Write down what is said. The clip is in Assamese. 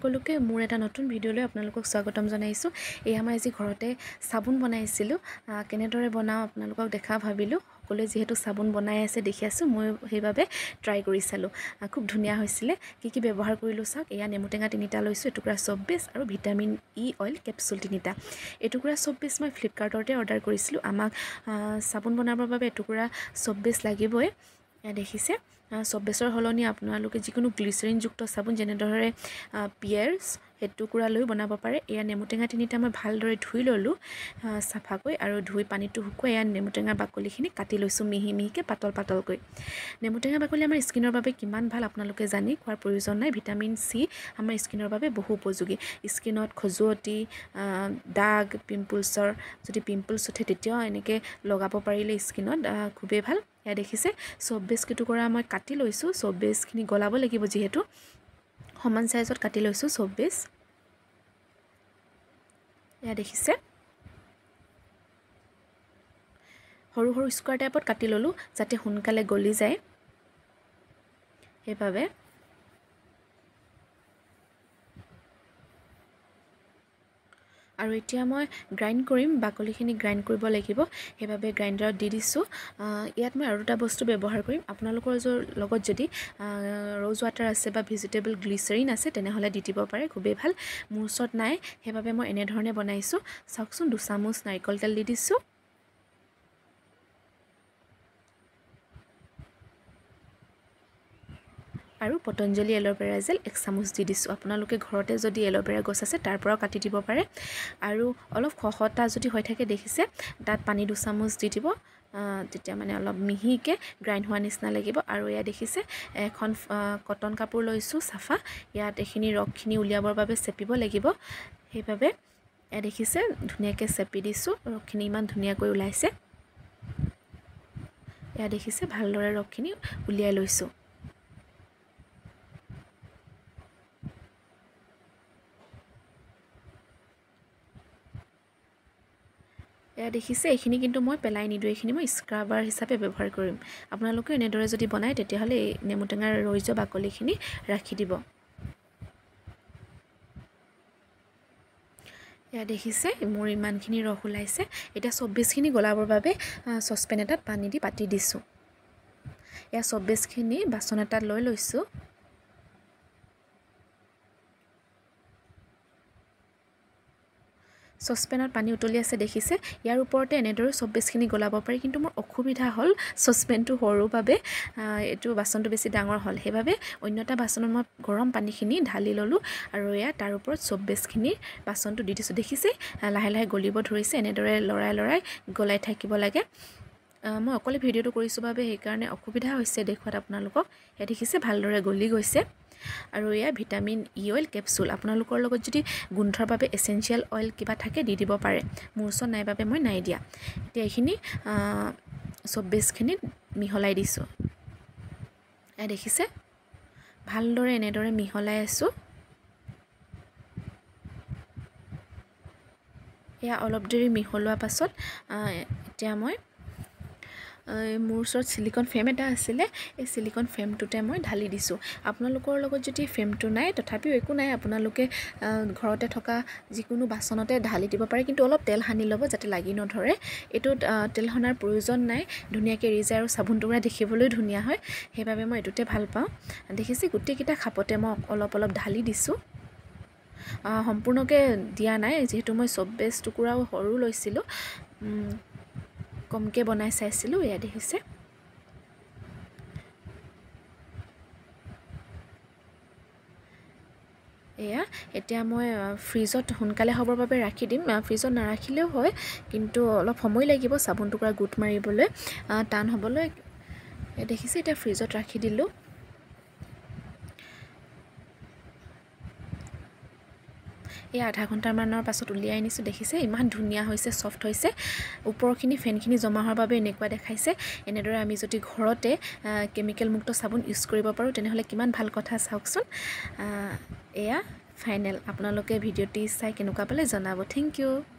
সকলোকে মোৰ এটা নতুন ভিডিঅ'লৈ আপোনালোকক স্বাগতম জনাইছোঁ। এয়া মই আজি ঘৰতে চাবোন বনাইছিলোঁ, কেনেদৰে বনাওঁ আপোনালোকক দেখা ভাবিলোঁ। সকলোৱে যিহেতু চাবোন বনাই আছে দেখি আছোঁ, মই সেইবাবে ট্ৰাই কৰি চালোঁ, খুব ধুনীয়া হৈছিলে। কি কি ব্যৱহাৰ কৰিলোঁ চাওক। এয়া নেমুটেঙা 3টা লৈছোঁ, এটুকুৰা চব বেছ আৰু ভিটামিন ই অইল কেপচুল 3টা। এটুকুৰা চব বেছ মই ফ্লিপকাৰ্টতে অৰ্ডাৰ কৰিছিলোঁ। আমাক চাবোন বনাবৰ বাবে এটুকুৰা চব বেছ লাগিবই। এয়া দেখিছে, চব বেছৰ সলনি আপোনালোকে যিকোনো গ্লিচাৰিনযুক্ত চাবোন যেনেদৰে পিয়াৰ্ছ সেইটুকুৰা লৈও বনাব পাৰে। এয়া নেমুটেঙা 3টা মই ভালদৰে ধুই ল'লোঁ চাফাকৈ, আৰু ধুই পানীটো শুকুৱাই এয়া নেমুটেঙাৰ বাকলিখিনি কাটি লৈছোঁ মিহি মিহিকৈ পাতল পাতলকৈ। নেমুটেঙা বাকলি আমাৰ স্কিনৰ বাবে কিমান ভাল আপোনালোকে জানি খোৱাৰ প্ৰয়োজন নাই। ভিটামিন চি আমাৰ স্কিনৰ বাবে বহু উপযোগী। স্কিনত খজুৱতি, দাগ, পিম্পলছৰ যদি পিম্পলছ উঠে তেতিয়াও এনেকৈ লগাব পাৰিলে স্কিনত খুবেই ভাল। এয়া দেখিছে, চব বেছ কেইটুকুৰা মই কাটি লৈছোঁ। চব বেছখিনি গলাব লাগিব যিহেতু, সমান চাইজত কাটি লৈছোঁ চব বেছ। এয়া দেখিছে, সৰু সৰু স্কোৱাৰ টাইপত কাটি ল'লোঁ যাতে সোনকালে গলি যায় সেইবাবে। আৰু এতিয়া মই গ্ৰাইণ্ড কৰিম, বাকলিখিনি গ্ৰাইণ্ড কৰিব লাগিব, সেইবাবে গ্ৰাইণ্ডাৰত দি দিছোঁ। ইয়াত মই আৰু দুটা বস্তু ব্যৱহাৰ কৰিম। আপোনালোকৰ লগত যদি ৰ'জ ৱাটাৰ আছে বা ভেজিটেবল গ্লিচাৰিন আছে তেনেহ'লে দি দিব পাৰে, খুবেই ভাল। মোৰ ওচৰত নাই, সেইবাবে মই এনেধৰণে বনাইছোঁ। চাওকচোন, 2 চামুচ নাৰিকল তেল দি দিছোঁ। আৰু পতঞ্জলি এল'ভেৰা জেল 1 চামুচ দি দিছোঁ। আপোনালোকে ঘৰতে যদি এল'ভেৰা গছ আছে তাৰ পৰাও কাটি দিব পাৰে। আৰু অলপ খহটা যদি হৈ থাকে দেখিছে, তাত পানী 2 চামুচ দি দিব, তেতিয়া মানে অলপ মিহিকৈ গ্ৰাইণ্ড হোৱা নিচিনা লাগিব। আৰু এয়া দেখিছে, এখন কটন কাপোৰ লৈছোঁ চাফা, ইয়াত এইখিনি ৰসখিনি উলিয়াবৰ বাবে চেপিব লাগিব, সেইবাবে এয়া দেখিছে ধুনীয়াকৈ চেপি দিছোঁ। ৰসখিনি ইমান ধুনীয়াকৈ ওলাইছে। এয়া দেখিছে, ভালদৰে ৰসখিনি উলিয়াই লৈছোঁ। এয়া দেখিছে, এইখিনি কিন্তু মই পেলাই নিদিওঁ, এইখিনি মই স্ক্ৰাবাৰ হিচাপে ব্যৱহাৰ কৰিম। আপোনালোকেও এনেদৰে যদি বনায় তেতিয়াহ'লে এই নেমুটেঙাৰ ৰৈ যোৱা বাকলিখিনি ৰাখি দিব। এয়া দেখিছে, মোৰ ইমানখিনি ৰস ওলাইছে। এতিয়া চব্বিছখিনি গলাবৰ বাবে চচপেন এটাত পানী দি পাতি দিছোঁ। এয়া চব্বিছখিনি বাচন এটাত লৈ লৈছোঁ। চচপেনত পানী উতলি আছে দেখিছে, ইয়াৰ ওপৰতে এনেদৰে চব্বিছখিনি গলাব পাৰি। কিন্তু মোৰ অসুবিধা হ'ল, চচপেনটো সৰু বাবে এইটো বাচনটো বেছি ডাঙৰ হ'ল, সেইবাবে অন্য এটা বাচনত মই গৰম পানীখিনি ঢালি ল'লোঁ আৰু এয়া তাৰ ওপৰত চব্বিছখিনি বাচনটো দি দিছোঁ। দেখিছে, লাহে লাহে গলিব ধৰিছে। এনেদৰে লৰাই লৰাই গলাই থাকিব লাগে। মই অকলে ভিডিঅ'টো কৰিছোঁ বাবে সেইকাৰণে অসুবিধা হৈছে দেখুৱাত আপোনালোকক। এয়া দেখিছে, ভালদৰে গলি গৈছে। আৰু এয়া ভিটামিন ই অইল কেপচুল, আপোনালোকৰ লগত যদি গোন্ধৰ বাবে এচেঞ্চিয়েল অইল কিবা থাকে দি দিব পাৰে। মোৰ ওচৰত নাই বাবে মই নাই দিয়া। এতিয়া এইখিনি চব্বিছখিনিত মিহলাই দিছোঁ। এয়া দেখিছে, ভালদৰে এনেদৰে মিহলাই আছোঁ। এয়া অলপ দেৰি মিহলোৱা পাছত এতিয়া মই মোৰ ওচৰত চিলিকন ফ্ৰেম এটা আছিলে, এই চিলিকন ফ্ৰেমটোতে মই ঢালি দিছোঁ। আপোনালোকৰ লগত যদি ফ্ৰেমটো নাই তথাপিও একো নাই, আপোনালোকে ঘৰতে থকা যিকোনো বাচনতে ঢালি দিব পাৰে, কিন্তু অলপ তেল সানি ল'ব যাতে লাগি নধৰে। এইটোত তেল সনাৰ প্ৰয়োজন নাই, ধুনীয়াকৈ এৰি যায় আৰু চাবোন টুকুৰা দেখিবলৈ ধুনীয়া হয়, সেইবাবে মই এইটোতে ভাল পাওঁ। দেখিছে, গোটেইকেইটা খাপতে মই অলপ অলপ ঢালি দিছোঁ, সম্পূৰ্ণকৈ দিয়া নাই, যিহেতু মই চব্বিছ টুকুৰাও সৰু লৈছিলোঁ, কমকৈ বনাই চাইছিলোঁ। এয়া দেখিছে, এয়া এতিয়া মই ফ্ৰিজত সোনকালে হ'বৰ বাবে ৰাখি দিম। ফ্ৰিজত নাৰাখিলেও হয়, কিন্তু অলপ সময় লাগিব চাবোন টুকুৰা গোট মাৰিবলৈ, টান হ'বলৈ। দেখিছে, এতিয়া ফ্ৰিজত ৰাখি দিলোঁ। এই আধা ঘণ্টামানৰ পাছত উলিয়াই আনিছোঁ। দেখিছে, ইমান ধুনীয়া হৈছে, ছফ্ট হৈছে। ওপৰখিনি ফেনখিনি জমা হোৱাৰ বাবে এনেকুৱা দেখাইছে। এনেদৰে আমি যদি ঘৰতে কেমিকেলমুক্ত চাবোন ইউজ কৰিব পাৰোঁ তেনেহ'লে কিমান ভাল কথা চাওকচোন। এয়া ফাইনেল। আপোনালোকে ভিডিঅ'টি চাই কেনেকুৱা পালে জনাব। Thank you.